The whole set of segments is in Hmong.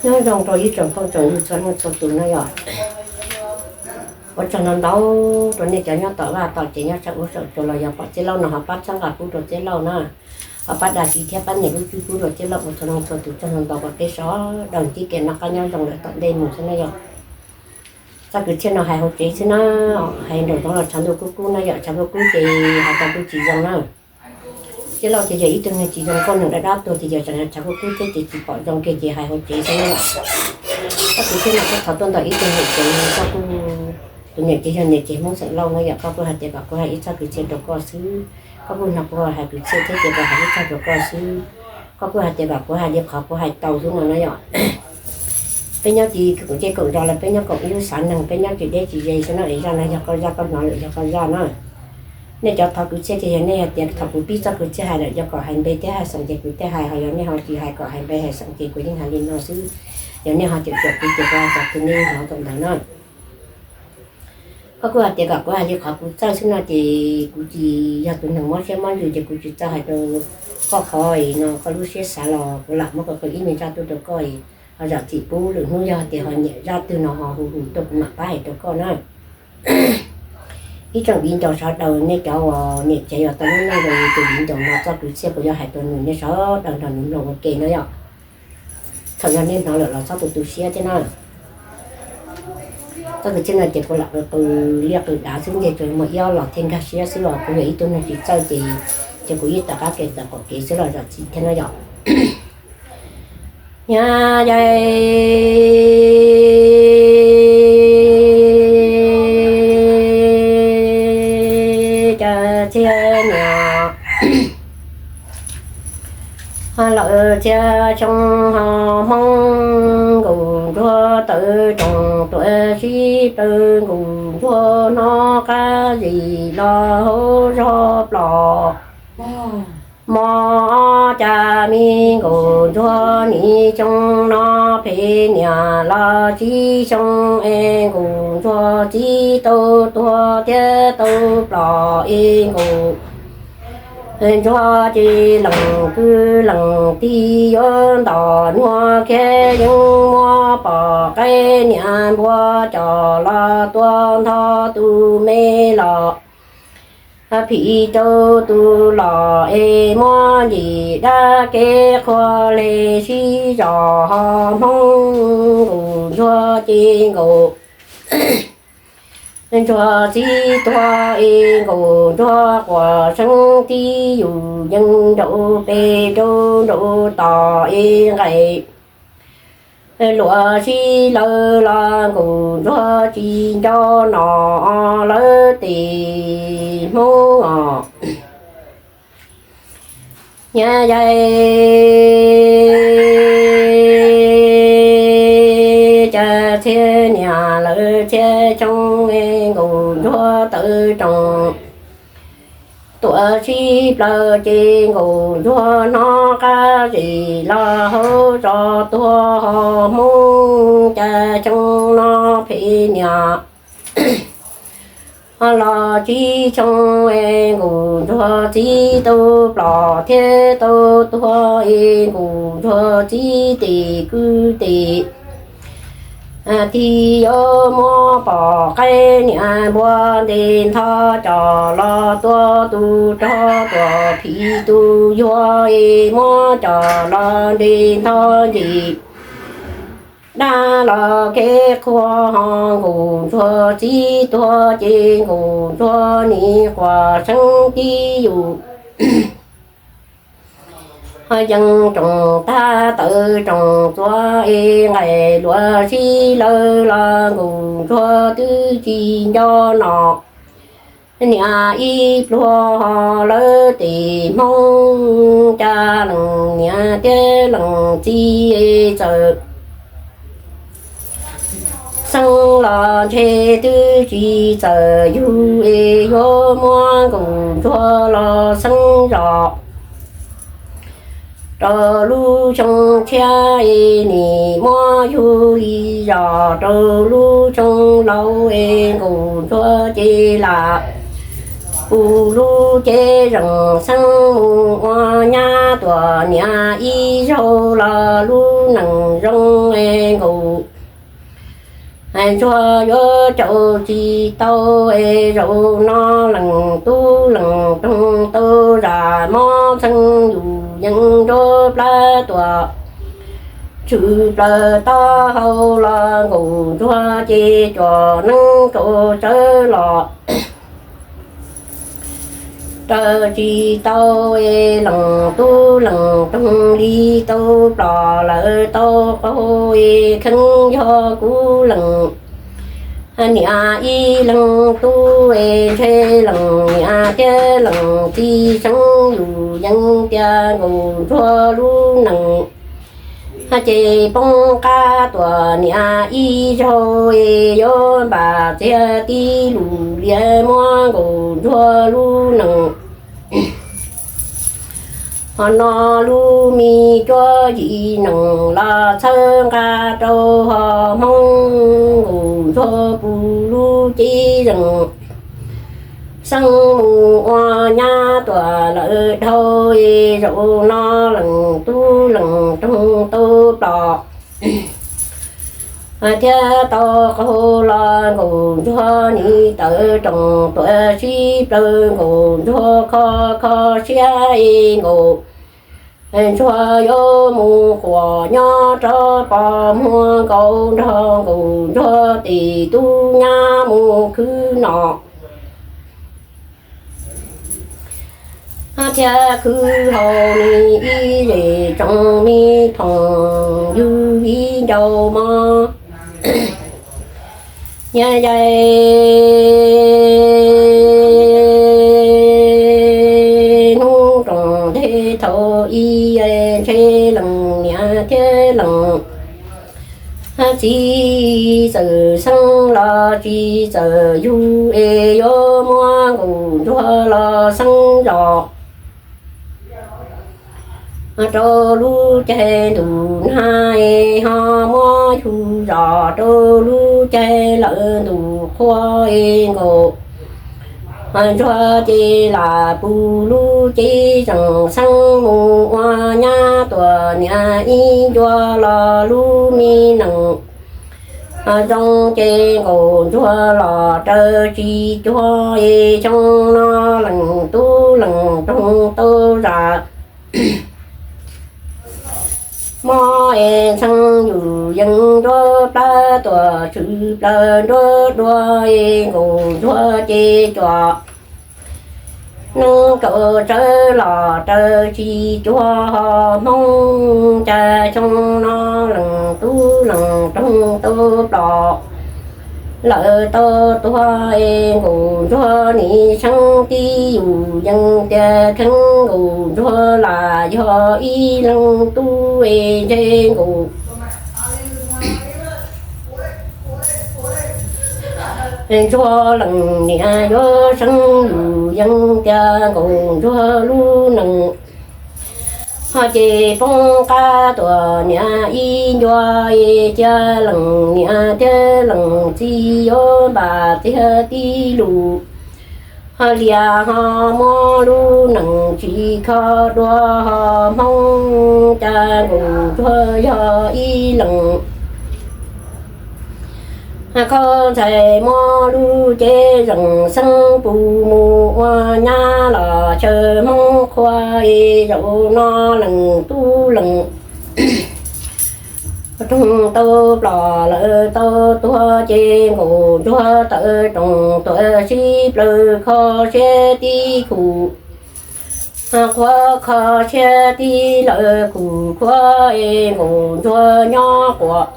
Nyob zoo rau ib tsoom phooj tsoom ywg txhua leej txhua tus no yom. Ua tsaug ntau ntau rau nej cov nyob tom vaj tom tsev nyob sab ub saum tsuas los yog pom Txiab Lauj no ho pab txhawb nqa pub rau Txiab Lauj na, ho pab dag kis thiab pab nias lub tswb pub rau Txiab Lauj ua txhua leej txhua tus tsaug ntau ntau kom peb sawv daws ntsib kev noj qab nyob zoo lawm tom ntej mus xwb na yom. Txoj kwv txhiaj no hais hauv tsev xwb na, hais nraum zoov los tshav ntuj kub kub na yom, tshav ntuj kub ces hais tau kuj tsis zoo na. Txiab Lauj ces yog ib tug neeg tsis zoo nkauj, neeg dab dab tuag ces yog tseem tshav kub kub thiab ces tsis pom zoo kiag ces hais hauv tsev xwb na yom. Txoj kwv txhiaj no kuj thov tuaj ntawm ib tug niam tsev, koj kuj, tus niam ces yog niam tsev Hmoob xeem Lauj na yom, koj kuj hais tias kom kuv hais ib txoj kwv txhiaj rau koj xwb. Koj kuj hnov kuv hais kwv txhiaj thiab ces kom hais ib txoj rau koj xwb. Koj kuj hais tias kom kuv hais li qhov kuv hais tau xwb no na yom. Peb nyob tsis koom zej koom zos los peb nyob koom ib lub xav neeg, peb nyob tsis deb tsis ze xwb no es zaj no yog koj zaj, koj hnov lawm yog koj zaj na. Nej cov thov kwv txhiaj ces yog nej hais tias thaum kuv pib txoj kwv txhiaj hais lawm yog kom hais npe thiab hais xeem ces kuv thiaj hais, ho yog nej ho tsis hais kom hais npe hais xeem ces kuv yeej hais li no xwb. Yog nej ho caum caum kuv ces kuv hais txog twg nej yeej hnov thaum ntawd na. Koj kuj hais tias kom kuv hais li qhov kuv txawj xwb no ces kuv tsis yog tus neeg mob siab mob ntsws ces kuv tsis txawj hais rau koj qhov no koj lub siab xav los kuv lam muab koj ib me zaj tuaj rau koj, ho zam txim pub lwm hnub yog tias ho nyiam zaj twg no ho hu hu tuaj kuv mam pab hais rau koj na. Ib tsoom viv ncaus sawv daws nej cov uas niam tsev uas tau lub neej zoo li tus viv ncaus no txoj kwv txhiaj kuv yuav hais rau nws nej sawv daws nrog nws mloog ua ke no yom. Thaum yog nej hnov lawm los txhob tu tu siab thiab na. Txoj kwv txhiaj no ces kuv lam qw qw liaj qw dav xwb ntshe tsuas muaj ib ob los thiaj nkag siab xwb os, kuv yog ib tug neeg tsis txawj ces, ces kuv yeej tom qab kev tawm qaum kev xwb los zam txim thiab na yom. Nyob ze cas txhiaj niam ho lawm txhia xyoo ho Hmoob nkaus ntsuag tawv roos tuam sib plawv nkaus ntsuag hnov qab zis los hauv zog plom. Mos cas me nkaus ntsuag nim xyoo no phem niam los tsib xyoo es nkaus ntsuag txib tau tuag thiab tau plom es nkaus ntsuag ces lees kwv lees tij yuav ntom nuag khiav yeeb muab pom qaib niam npua coj los tua ntho tus me los phim rau tus los es muab ncim dab kev qhua le sib zos ho Hmoob nkaus ntsuag ces nkaus ntsuag txib tuag es nkaus ntsuag quas seeb tib yus yees nraum pes rau nraum tom es nqaim luam sib lawv los nkaus ntsuag tsis nco nom lawv tes Hmoob os. Nyob ze cas txhiaj niam lawm txhia xyoo es nkaus ntsuag tawv roos tuam sib plawv ces nkaus ntsuag hnov qab zis los hauv zos tuag ho Hmoob cas xyoo no phem niam los tsib xyoo es nkaus ntsuag txib tau plom thiab tau tuag es nkaus ntsuag txib tes kwv tes tij yuav muab pom qaib niam npua ntes ntho coj los tua tus rog tuam phim tus yuag es muab coj los ntes ntho ncim dab los kev qhua ho nkaus ntsuag txib tuag ces nkaus ntsuag nim quas seeb tib yus yees roos tag tawv roos txuas es nqaim luam sib lawv los nkaus ntsuag twb tsis nco nom. Niam ib pluag ho lawv tes Hmoob cas lees niam thiab lees txiv txawm xeeb los ntshe twb tsis txawm yug es yuav muab nkaus ntsuag los xeeb zos rau lub xyoo tshiab es nim muab yug li zos rau lub xyoo laus es nkaus ntsuag ces lam puv lub cev zees xeeb mus ua nyab tuam niam ib zaug los lub nees zoo nkaus ntsuag yuav caum tsis tau. Zaum no lees tub lees toog tau zam mob txheej yus yeej nruab plab tuam tshwm plaws taub hau los nkaus ntsuag ces cov neeb rau tsawv los raws tsis tau. Lees tub lees toog li tau plos lawm tau qaug, kheev yog kuv lees niam ib leeg tub, ntshe lees niam thiab lees txiv seev yus yeej tias nkaus ntsuag lub nees ces poob qab tuam niam ib zaug, yuav npam txiag tib lus lias muab nkaus ntsuag lub nees. Ho no lub me cuab yim nees los txhawb nqa rau ho Hmoob nkaus ntsuag puv lub cev zees xeeb mus ua nyab tuam lawm dhau. Zaum no lees tub lees toog tau plos thiab tau qaug los nkaus ntsuag nim tawm roos tuam sib plawg nkaus ntsuag kho kho siab nkaus ntsuag yuav mus quas nyob rov pos muag nkaus nrog nkaus ntsuag tes tub nyab mus khwv nom thiab khwv haus ni ib zes tsoom me phoom ywg ib ncau mog. Nyias yais hnub roos ntej thaum ub ntshe lees niam thiab lees txiv txawm xeeb los tsis txawm yug es yuav muab nkaus ntsuag los xeeb zos rau lub caij ntuj nag es ho muab yug zos rau lub caij lawm ntuj qhua es nkaus ntsuag ces lam puv lub cev zees xeeb mus ua nyab tuam niam ib ncua los lub me nees zoo ces nkaus ntsuag los raws tsis cuag es xyoo no lees tub lees toog tau zam mob es txheej yus yeej nruab plab tuam tshwm plaws nruab dua es nkaus ntsuag ces cov neeb rau tsawv los raws tsis cuag ho Hmoob cas xyoo no lees tub lees toog tau plos lawm tau tuag es nkaus ntsuag nim seeb tib yus yeej tias kheev nkaus ntsuag lam yog ib leeg tub es ntshe nkaus ntsuag lees niam yuav seeb yus yeej tias nkaus ntsuag lub nees ho ces poob qab tuam niam ib ncua es cia lees niam thiab lees txiv yuav npam txiag tib lus ho lias ho muab lub nees tsis kho dua ho Hmoob cas nkaus ntsuag yog ib leeg kho ntxhais muab lub cev zees xeeb pus mus ua nyab los chaw Hmoob qhua es zaum no lees tub lees toog tau plos lawm tau tuag ces nkaus ntsuag tawm roos tuam sib plawg kho siab tib khum qhuav kho siab tib lawm khum qhuav es nkaus ntsuag nyob quas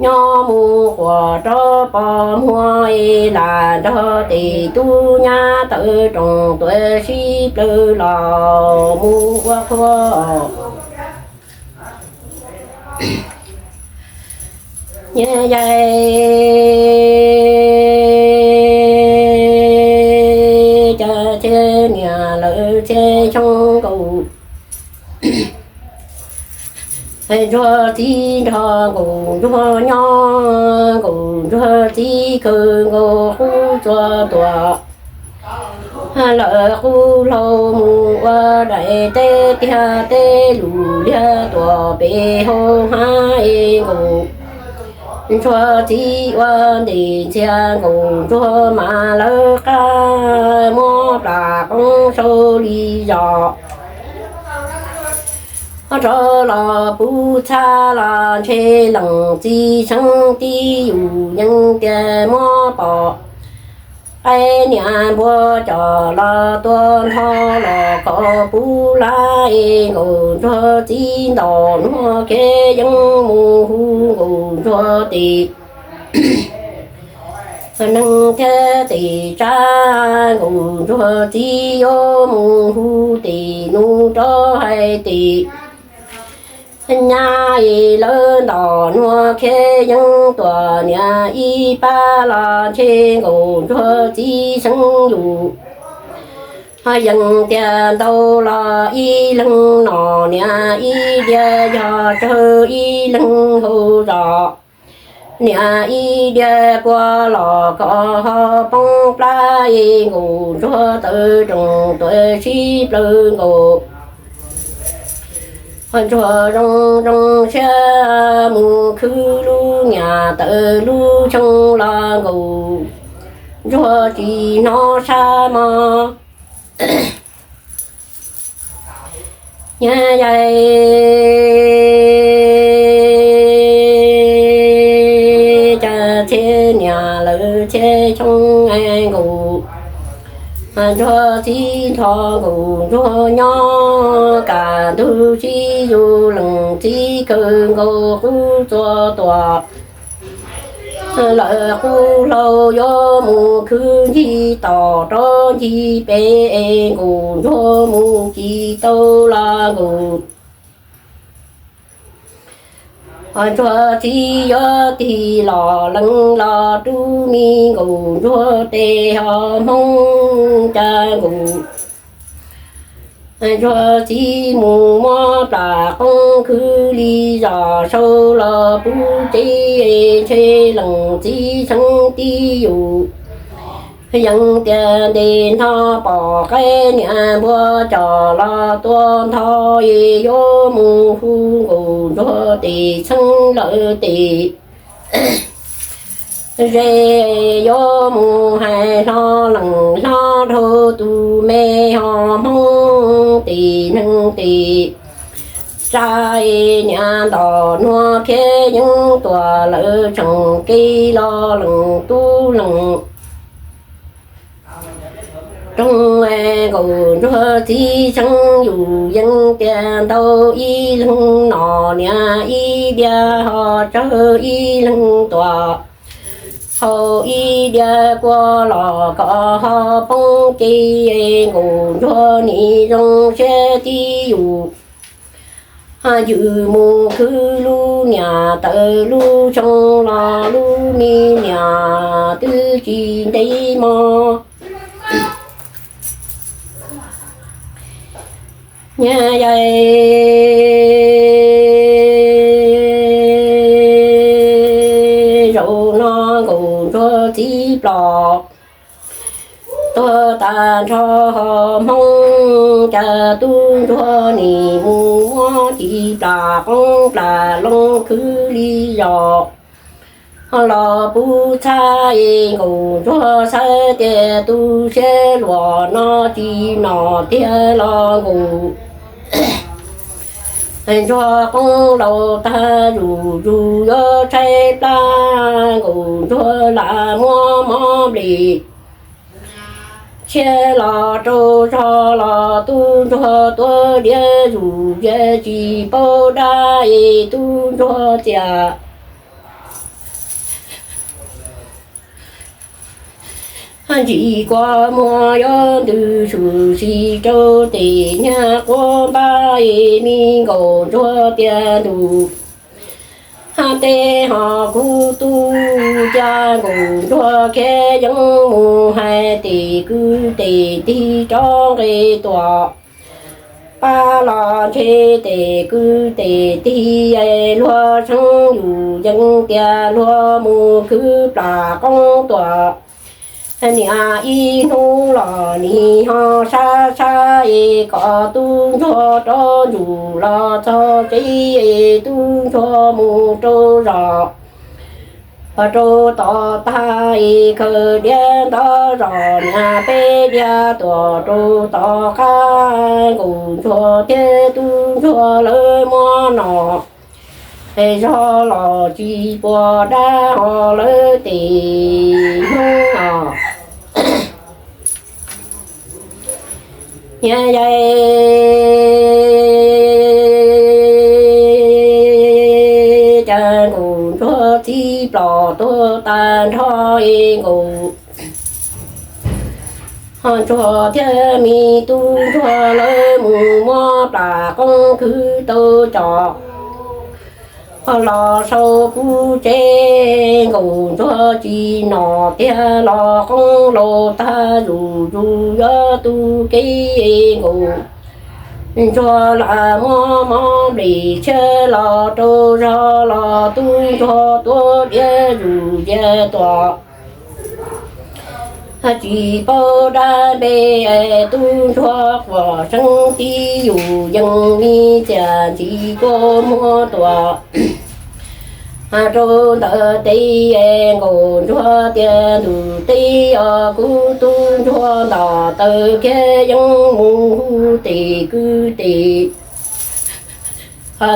nyob mus quas rov pos muag es lam nrog tes tub nyab tawm roos tuam sib plawg los mus ua qhua nyias yais cas thiaj niam lawv thiaj xyoo nkaus ntsuag txiv nrog nkaus ntsuag nyob nkaus ntsuag txiv khaws nkaus qub txua tuam Lawv qub hlau mus ua daim teb tiag teb lus liag tuam pem hauv hav es nkaus ntsuag txiv ua ntes ntxias nkaus ntsuag mas lawv qab muab plam qoob sau li zos. Rov los puv txhab los ntshe lees txiv seeb tib yus yeej tias muab pom. Qaib niam npua coj los tua ntho los kho puv lab es nkaus ntsuag txiv ntaus nuag kev yeej mus hu nkaus ntsuag tes. Neeg thiab tes tsab nkaus ntsuag txiv yuav mus hu tes nus rov hais tes nyab es lawv ntaus nuag kev yeej tuam niam ib pab los ntshe nkaus ntsuag txiv seeb yus. Ho yeej tias ntau los ib leeg nom niam ib diav yog tsawg ib leeg hauv zos. Niam ib diav kua los koj ho poob plab es nkaus ntsuag tawv roos tuam sib plawg nkaus. Ntsuag zoo zoo siab mus khwv lub niam tawv lub xyoo los nkaus ntsuag tsis hnov sab mog. Nyab yai cas txhiab niam lawv txhiab xyoo nkaus ntsuag txiv nrho nkaus ntsuag nyob kam ntug txiv yus lees txiv kawg nkaus qub txua tuam. Lawv qub hlau yuav mus khwv ncig tom rov ncig pem es nkaus ntsuag mus tsis tau los nkaus. Ntsuag txiv yuav tig los lees los rub me nkaus ntsuag tes ho hmoob cas nkaus. Ntsuag txiv mus muab plam qoob khwv li zos sau los puv tsev ntshe lees txiv seeb tib yus. Yeej tias ntes nto pom qaib niam npua coj los tua ntho es yuav mus hu nkaus ntsuag tes txheeb lawv tes. Ze yuav mus hais hlo lees hlo dhau tus me ho hmoob tes neeg tes tsa es niam ntom nuag khiav yeeb tuam lawv tseem kev los lees tub lees roog nkaus ntsuag txiv seeb yus yeej tias ntau ib leeg nom niam ib diav ho tsawg ib leeg tuam hau ib diav kua los koj ho poob kev nkaus ntsuag nim zoo siab tib yus. Yus mus khwv lub niam tawv lub xyoo los lub me niam twb tsis ntev mog. Nyab yai zaum no nkaus ntsuag txiv plos tuag tas nrho ho hmoob cas tub ntsuag nim mus muab tis plam qoob plam loo khwv li zos los puv txhab es nkaus ntsuag xav tias tu siab luag no tsis nom tiag los nkaus ntsuag qoob laus tag zus zus yuav tshaib plab nkaus ntsuag lam muab mob nplis tshiab los rau zog los tub ntsuag tuav diav zus yaj tsis paub dab es tub ntsuag txias ntsis kua muag yuav ntws swm si rau tes nyab quav npab es me nkaus ntsuag tias ntus hab teb ho kub tub ca nkaus ntsuag khiav yeeb mus hais tes kwv tes tig rov nqe tuam pab los ntshe tes kwv tes tig luag seeb yus yeej tias luag mus khwv plam qoob tuam Niam ib hnub los nim ho sab sab es kom tub ntsuag rov ntsum los txog tsev es tub ntsuag mus rau zos. Rau tom tag es khaws diab ntawd zos niam peb diav tuam rau tom qab nkaus ntsuag thiab tub ntsuag lawv muab nom es zog los tsis pom dab ho lawv tes hnub os. Niam yais cas nkaus ntsuag txiv plom tuag tag nrho es nkaus ho ntsuag thiab me tub ntsuag lawv mus muab plam qoob khwv tau cov ho los sau pub tsev nkaus ntsuag tsis nom tiag los qoob laus tag zus zus yuav tu kev nkaus ntsuag lam muab mob nplis tshiab los rau zog los tub ntsuag tuav diav zus diav tuam tsis paub dab npe tub ntsuag quas seeb tib yus yeej me txiam ntsis kua muag tuam rau ntawm tes nkaus ntsuag tias ntus teb os kuv tub ntsuag ntom taw kiag yeej mus hu tes kwv tes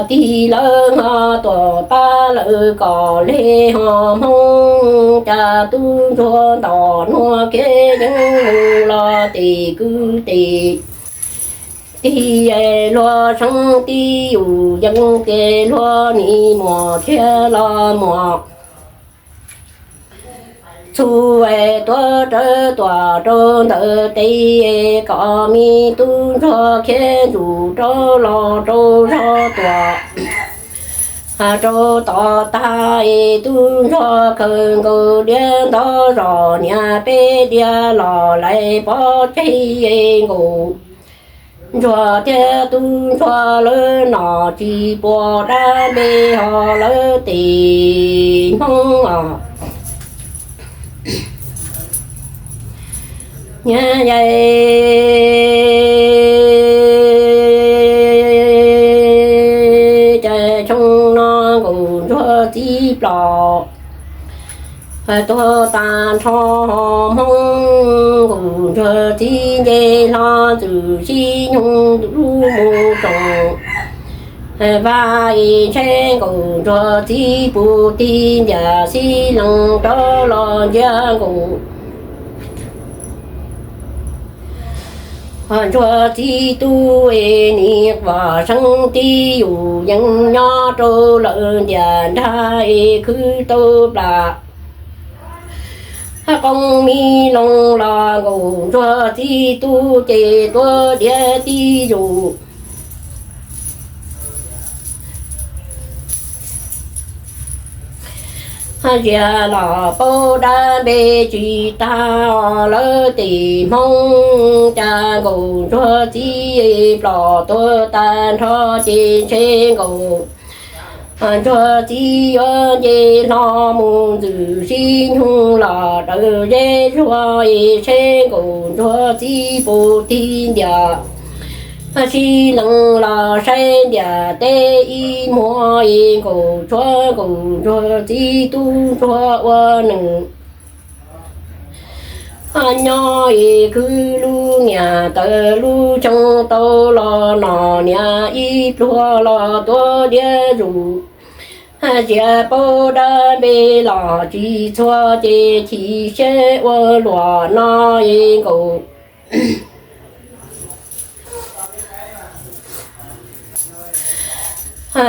tig lawv ho tuam pab lawv kom le ho Hmoob cas tub ntsuag ntom nuag kiag yeej mus los tes kwv tes tig luag seeb tib yus yeej tes luag nim muam thiab los muam txhua tuav rawv tuam rau ntawm tes kom me tub ntsuag khiav ntsum rov los rau zog tuam rau tom tag es tub ntsuag khaws nkaus diav ntawd zos niam peb diav los lais pov tseg nkaus ntsuag thiab tub ntsuag lawv nom tsis pom dab npe ho lawv tes Hmoob os. Niam yais cas xyoo no nkaus ntsuag txiv plom tuag tag nrho ho Hmoob nkaus ntsuag txiv nce hlo ntxwm sib nyoog lub mus roos vaj es ntshe nkaus ntsuag txiv pus tig ntias sib lees rov los nciab nkaus ntsuag txiv tub es nim quas seeb tib yus yeej nyob rau lawm ntias nrag es khwv tau plam qoob mi loo los nkaus ntsuag txiv tub ces tuav diav tib zus zias los paub dab npe tsis tag lawv tes Hmoob cas nkaus ntsuag txiv plom tuag tag nrho ces ntshe nkaus ntsuag txiv yuav nce hlo mus ntxwm sib nyoog los daws zeb zuag es ntshe nkaus ntsuag txiv pus tig ntias sib lees los saib ntias teb ib muag es nkaus tshuav nkaus ntsuag txiv tub ntsuag ua neeg nyob es khwv lub niam taw lub xyoo tau los nom niam ib pluag los tuav diav zus zias paub dab npe los tsis txhua ces chim siab ua luam no es nkaus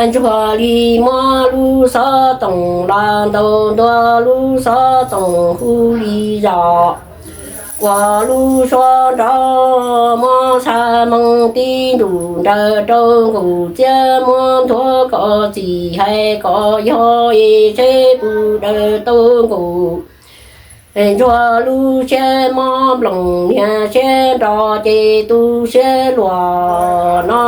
ntsuag li muab lub xov toom los ntaus ntua lub xov toom hu li zos uas lub suab nrov muab xa moo tib ntus nraws rau nkaus txiab muab nthuav kom txim hais kom yog es seb puas daws tau nkaus ntsuag lub siab mob nploos niag siab nro ces tu siab luam no